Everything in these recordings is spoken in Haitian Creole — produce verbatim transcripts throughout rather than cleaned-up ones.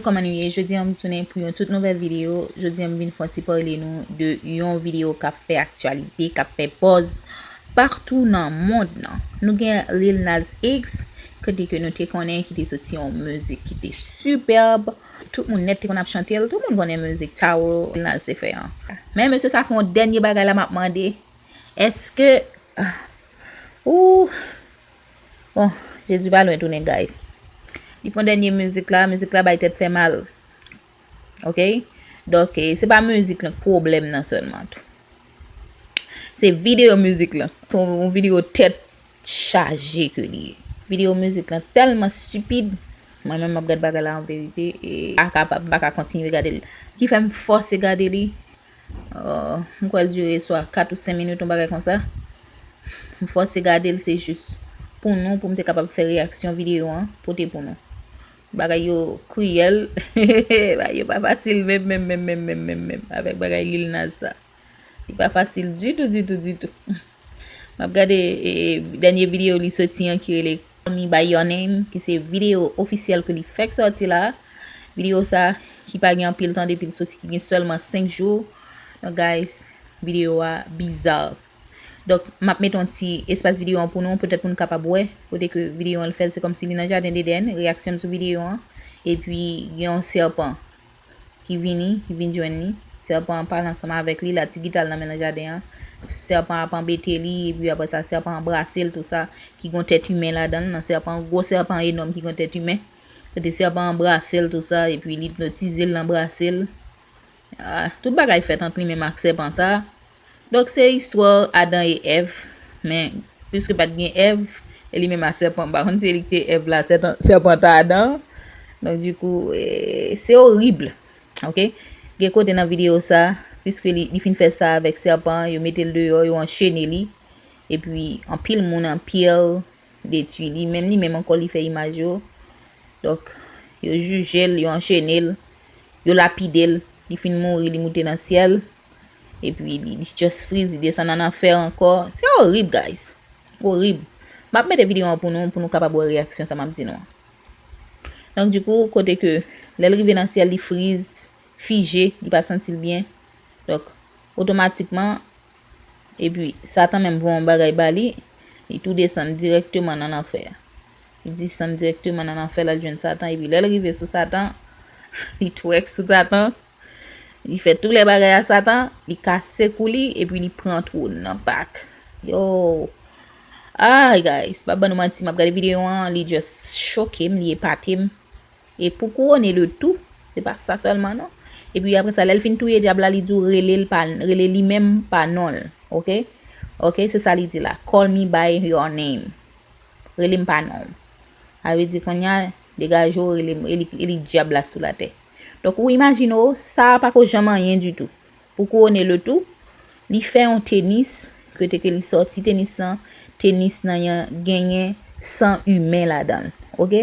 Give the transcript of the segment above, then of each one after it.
Kòman nou ye? Jodi a m tounen pou yon tout nouvèl videyo. Jodi a m vin fè yon ti pale nou de yon videyo k ap fè aktyalite, k ap fè buzz patou nan mond lan. Nou gen Lil Nas X, kote ke nou te konnen ki te soti yon mizik ki te sipèb. Tout moun nèt te konn ap chante l, tout moun konnen mizik Tower Lil Nas te fè an. Men mesye sa fè yon dènye bagay la m ap mande. Èske, ah, ou, bon, Jezi pa lwen tounen, guys. Li fè yon dènye mizik la, mizik la bay tèt fè mal. Ok? Donk, eh, se pa mizik lan k pwoblèm nan sèlman tou. Se videyo mizik lan. Se yon videyo tèt chaje ke li ye. Videyo mizik lan tèlman stipid. Mwen menm m ap gad bagay la an verite e m pa kapab, m pa ka kontinye gade l. Ki fè m fòse gade li. Uh, m kwè l dire swa kat ou senk minit, yon bagay konsa. M fòse gade l, se jis pou nou, pou m te kapab fè reyaksyon videyo an, pote pou nou. Bagay yo kriyèl, bagay yo pa fasil menm, menm, menm, menm, menm, menm, menm, avèk bagay Lil Nas sa. Li pa fasil ditou, ditou, ditou. M ap gade, e, dènye videyo li soti an ki rele Call Me By Your Name, ki se videyo ofisyèl ke li fèk sòti la. Videyo sa ki pa gen anpil tan depi l soti, ki gen sèlman senk jou. Donk, guys, videyo a biza. Donk, m ap mete yon ti espas videyo an pou nou, petèt pou nou kapab wè kote ke videyo an l fèt, se kòmsi li nan jaden Edenn, reyaksyon m sou videyo an. Epi, gen yon sèpan ki vini, ki vin jwenn li. Sèpan an pale ansanm avèk li, l a ti gita l nan men nan jaden an. Sèpan an ap anbete li, epi apre sa, sèpan an brase l, tou sa, ki gon tèt imen ladan l, nan sèpan, gwo sèpan enòm ki gon tèt imen. Kote sèpan an brase l, tou sa, epi li ipnotize l nan brase l. Ah, tout bagay fèt ant li menm ak sèpan sa. Donk, se istwa Adan e Èv, men piske pa t gen Èv, e li menm a sèpan, m pa konn si se li ki te Èv la, sèpan, sèpan t Adan. Donk, dikou, e, se orib, ok? Gen kote nan videyo sa, piske li, li fin fè sa avèk sèpan, yo mete l deyò, yo anchene li, epi anpil moun, anpil detwi li, menm li menm ankò li fè imaj yo. Donk, yo jije l, yo anchene l, yo lapide l, li fin mouri, li moute nan syèl, epi li, li just friz, li desann ann anfè ankò. Se orib, guys. Orib. M ap mete videyo an pou nou, pou nou kapab wè reyaksyon sa m ap di nou an. Donk, dikou, kote ke lè l rive nan syèl, li friz, fije, li pa santi l byen. Donk, otomatikman, epi Satan menm voye yon bagay ba li, li tou desann dirèkteman nan lanfè a. Li desann dirèkteman nan lanfè, l al jwenn Satan, epi lè l rive sou Satan, li twèk sou Satan, li fè tout lè bagay a Satan, li kase kou li, epi li pran twòn nan bak. Yo! Ay, guys, pa ban nou manti, m ap gade videyo an, li just choke m, li epate m. E pou kouwone le tou, se pa sa sèlman non. Epi apre sa, lè l fin touye dyab la, li di w rele l pa, rele li menm pa non l. Ok? Ok, se sa li di la. Call me by your name. Rele m pa non w. Sa vle di kounye a, degaje w, rele m, e li, e li dyab la sou latè. Donk, ou imajine w, sa a pako janm anyen ditou. Pou kouwone le tou, li fè yon tenis, kote ke li sòti tenis lan, tenis lan genyen san imen ladan l. Ok?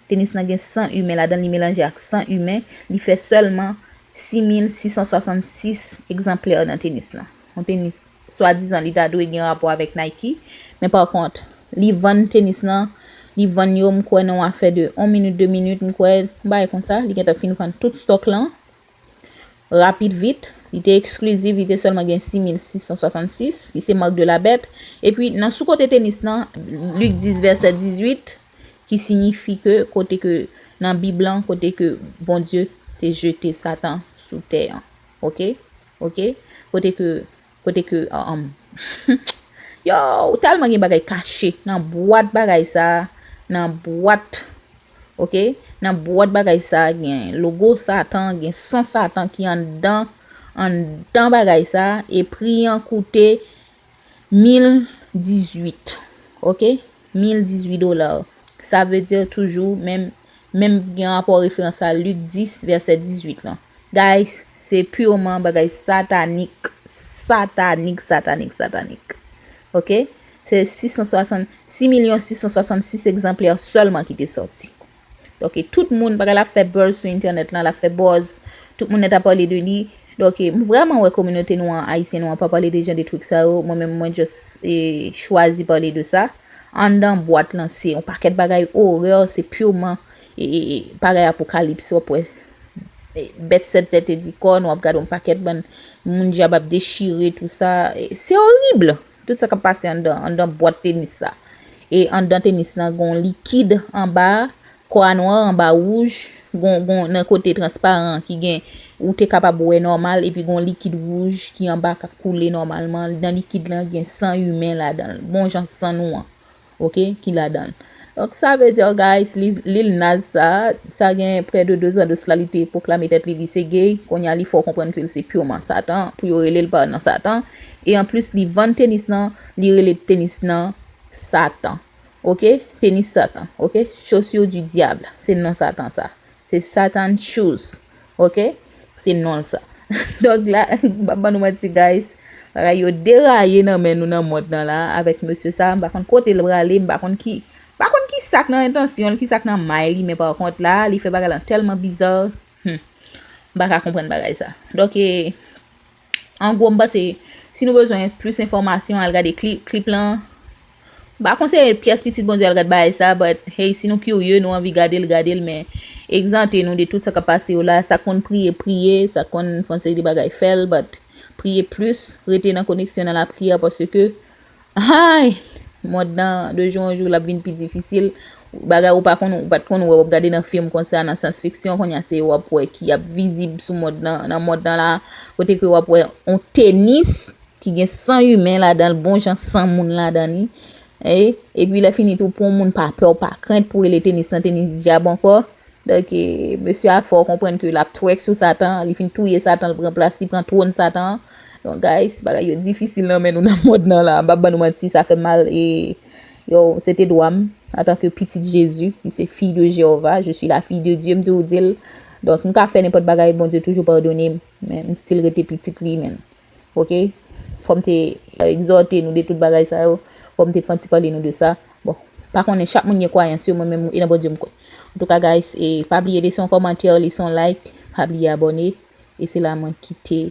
Tenis lan gen san imen ladan l, li melanje ak san imen, li fè sèlman sis mil sis san swasann sis egzanplè nan tenis lan. Yon tenis, swadizan, li ta dwe gen rapò avèk Nike, men pa kont, li vann tenis lan, li vann yo, m kwè nan yon afè de yon minit, de minit, m kwè, yon bagay konsa, li gentan fin vann tout stòk lan. Rapid vit, li te eksklizif, li te sèlman gen sis mil sis san swasann sis, ki se mark de la bèt. Epi, nan sou kote tenis lan, Lik dis vèsè dizuit, ki siyifi ke kote ke nan Bib lan, kote ke Bondye te jete Satan sou tè an. Ok? Ok? Kote ke, kote ke, um, yo, tèlman gen bagay kache nan bwat bagay sa, nan bwat Ok? Nan bwat bagay sa, gen logo Satan, gen san Satan ki anndan, anndan bagay sa, e pri an koute mil dizuit. Ok? Mil dizuit dola. Sa vle di toujou, menm, menm gen rapò referans a Lik dis, vèsè dizuit lan. Guys, se piman bagay satanik, satanik, satanik, satanik. Ok? Se sis san swasann, sis milyon sis san swasann sis egzanplè sèlman ki te sòti. Donk, tout moun, bagay la ap fè buzz sou entènèt lan, l ap fè buzz, tout moun nèt ap pale de li. Donk, m vrèman wè kominote nou an, ayisyen nou an, pa pale de jan de trik sa yo. Mwen menm, mwen just, e, chwazi pale de sa. Anndan bwat lan, se yon pakèt bagay orè, se piman, e, e, e, bagay apokalips, w ap wè. bèt sèt tèt e di kòn, w ap gade yon pakèt bann moun dyab ap dechire, tou sa. E se orib, tout sa k ap pase anndan, anndan bwat tenis sa. E anndan tenis lan, gen yon likid anba, kò a nwa, anba wouj, gon, gon, nan kote transparan ki gen, ou te kapab wè nòmal, epi gon likid wouj ki anba k ap koule nòmalman. Nan likid lan, gen san imen ladan l, bon jan san nou an, ok, ki ladan l. Donk, sa vle di, guys, Lil Nas sa, sa gen prè de de zan de sila, li te pwoklame tèt li, li se gay. Kounye a, li fè w konprann ke l se piman Satan, pou yo rele l pa nan Satan. E anplis, li vann tenis lan, li rele tenis lan Satan. Ok? Tenis Satan. Ok? Chaussure du diable. Se non Satan sa. Se Satan shoes. Ok? Se non l sa. Donk la, m p ap ban nou manti, guys. Bagay yo deraye nan men nou nan mond lan la avèk mesye sa. M pa konn kote l prale, m pa konn ki, m pa konn ki sa k nan entansyon l, ki sa k nan may li, men pa kont la, li fè bagay lan tèlman biza. Hmm. M pa ka konprann bagay sa. Donk, e, an gwo, m panse, si nou bezwen plis enfòmasyon, al gade klip, klip lan. M pa konseye pyès pitit Bondye al gad bagay sa, but hey, si nou kirye, nou anvi gade l, gade l, men egzante nou de tout sa k ap pase yo la. Sa k konn priye, priye, sa k konn fè yon seri de bagay, fè l, but priye plis, rete nan koneksyon nan lapriyè, paske, ay, mond nan, de jou an jou, l ap vin pi difisil. Bagay ou pa konn, ou pa t konn wè, w ap gade nan fim konsa, nan science fiction, kounye a se w ap wè ki ap vizib sou mond nan, nan mond nan la, kote ke w ap wè yon tenis, ki gen san imen ladan l, bon jan san moun ladan li. E, epi lè fini tou, pou yon moun pa pè w, pa krent pou rele tenis lan tenis dyab ankò. Donk, e, mesye a fè w konprann ke l ap twèk sou Satan, li fin touye Satan, l pran plas, li pran twòn Satan. Donk, guys, bagay yo difisil nan men nou nan mond nan la. M p ap ban nou manti, sa fè m mal. E, yo, se te dwa m, antanke pitit Jezi, li se fille de Jéhovah, je suis la fille de Dieu, m toujou di l. Donk, m ka fè nenpòt bagay, Bondye toujou padone m, men m still rete pitit li, men. Ok? Fò m te egzòte nou de tout bagay sa yo. Fò m te fè yon ti pale nou de sa. Bon, pa konnen, chak moun gen kwayans yo, mwen menm e nan Bondye m kwè. Antouka, guys, e pa bliye lese yon kòmantè, lese yon like, pa bliye abòne. E se la mwen kite